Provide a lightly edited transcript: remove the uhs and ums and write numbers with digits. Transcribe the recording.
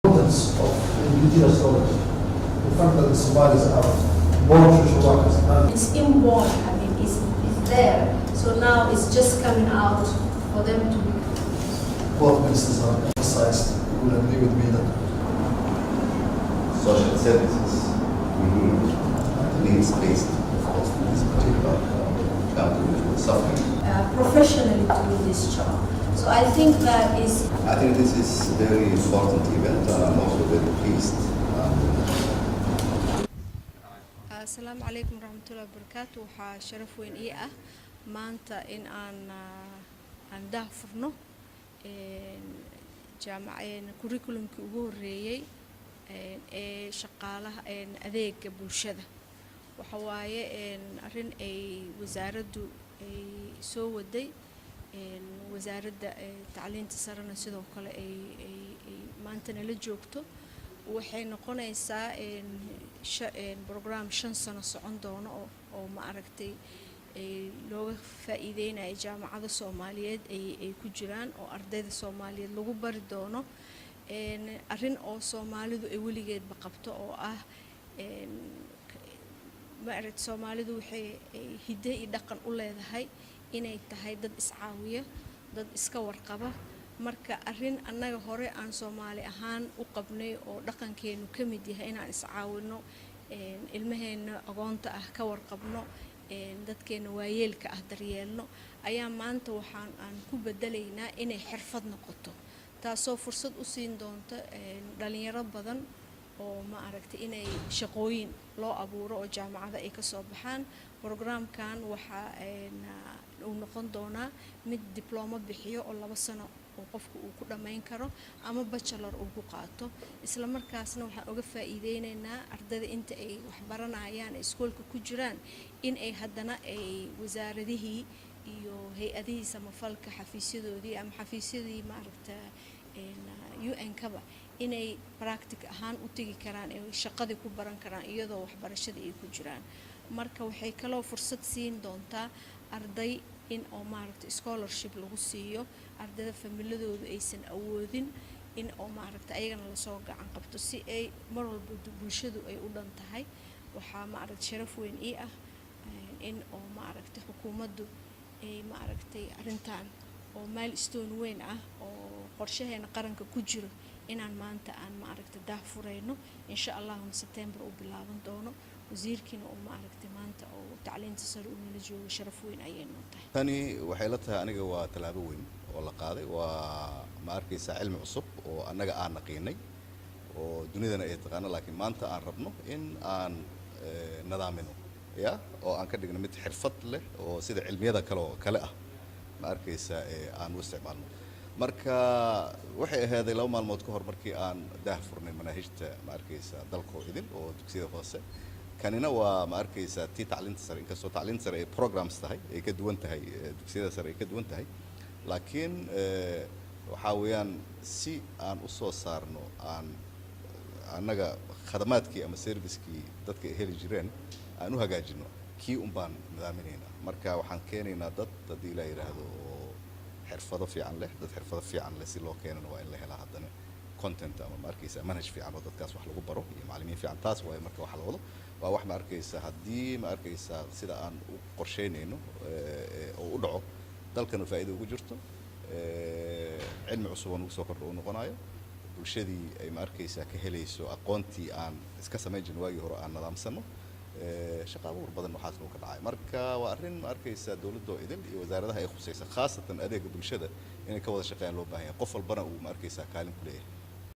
Importance of indigenous knowledge. The fact that the Somalis are born social workers and It's inborn, I mean, it's there. So now it's just coming out for them to be. Both ministers have emphasized, you will agree with me that Social services, we need needs-based, of course, in this particular country which was suffering. Professionally to do this job. So I think that is I think this is a very important event and I'm also very pleased. Asalaamu calaykum waraxmatullahi wabarakaatu. Waxaa sharaf weyn ii ah maanta in aan daah furno jaamac curriculumkii ugu horreeyey ee shaqaalaha adeega bulshada. Waxa waaye arrin ay wasaaraddu ay soo waday, wasaaradda tacliinta sarena sidoo kale ay maanta nala joogto. Waxay noqonaysaa program 5 sano socon doono oo ma aragtay looga faa'iideynayo jaamacada Soomaaliyeed ay ku jiraan oo ardayda Soomaaliyeed lagu bari doono arrin oo Soomaalidu ay weligeedba qabto oo ah ma aragtay Soomaalidu waxay ay hidde iyo dhaqan u leedahay inay tahay dad iscaawiya, dad iska warqaba. Marka arrin annaga hore aan Soomaali ahaan u qabnay oo dhaqankeenu ka mid yahay inaan iscaawino, ilmaheena agoonta ah ka warqabno, dadkeena waayeelka ah daryeelno, ayaa maanta waxaan aan ku bedelaynaa inay xirfad noqoto, taasoo fursad u siin doonta dhalinyaro badan oo ma aragtay inay shaqooyin loo abuuro oo jaamacado ay kasoo baxaan. Programkan waxaa uu noqon doonaa mid diblomo bixiyo oo 2 sano oo qofku uu ku dhammayn karo ama bachelor uu ku qaato. Isla markaasna waxaan uga faa'iideyneynaa ardayda inta ay waxbaranayaan, ay iskoolka ku jiraan, in ay haddana ay wasaaradihii iyo hay-adihii samafalka xafiisyadoodii ama xafiisyadii maaragta UN-kaba inay practice ahaan u tegi karaan, ay shaqadii ku baran karaan iyadoo waxbarashadii ay ku jiraan. Marka waxay kaloo fursad siin doontaa arday in oo maaragta scholarship lagu siiyo ardayda familadoodu aysan awoodin, in oo maaragta ayagana lasoo gacan qabto si ay mar walba bulshadu ay u dhan tahay. Waxaa maaragta sharaf weyn ii ah in oo maaragta xukuumaddu ay maaragtay arrintan oo milestone weyn ah oo qorshaheena qaranka ku jiro inaan maanta aan maaragta daah furayno, insha Allahuna September uu bilaaban doono, wasiirkiina uu maaragtay maanta oo tacliinta sare uu nala joogo. Sharaf weyn ayay noo tahay. Tani waxay la tahay aniga waa tallaabo weyn oo la qaaday. Waa ma arkaysaa cilmi cusub oo annaga aan naqiinay oo dunidana ay taqaano, laakiin maanta aan rabno in aan nadaamino ya oo aan ka dhigno mid xirfad leh oo sida cilmiyada kale oo kale ah ma arkaysaa aan u isticmaalno. Marka waxay ahaaday 2 maalmood ka hor markii aan daah furnay manaahijta ma arkaysaa dalkoo idil oo dugsiyada hoose. Kanina waa ma arkaysaa tii tacliinta sare, inkastoo tacliinta sare ay programs tahay, ay ka duwan tahay dugsiyada sare ay ka duwan tahay, laakiin waxaa weeyaan si aan u soo saarno aan annaga khadamaadkii ama servicekii dadka ay heli jireen aan u hagaajino, kii un baan nidaaminaynaa. Marka waxaan keenaynaa dad haddii ilaa yidhaahdo oo xirfado fiican leh. Dad xirfado fiican leh si loo keenana waa in la helaa haddana content ama ma arkaysa manhaj fiican oo dadkaas wax lagu baro iyo macallimiin fiican. Taas waaye. Marka waxa la wado waa wax ma arkaysa haddii ma arkaysa sida aan u qorsheynayno oo u dhaco, dalkana faa'iido ugu jirto, cilmi cusub oo nagu soo kordha uu noqonayo, bulshadii ay ma arkaysaa ka helayso aqoontii aan iska samayn jirn waagii hore aan nadaamsano, shaqa abuur badan waxaasna uu ka dhacay. Marka waa arrin ma arkaysaa dowladda oo idil iyo wasaaradaha ay khusaysa, khaasatan adeega bulshada, inay ka wada shaqeeyaan loo baahan yahay, qof walbana uu ma arkaysaa kaalin ku leeyahay.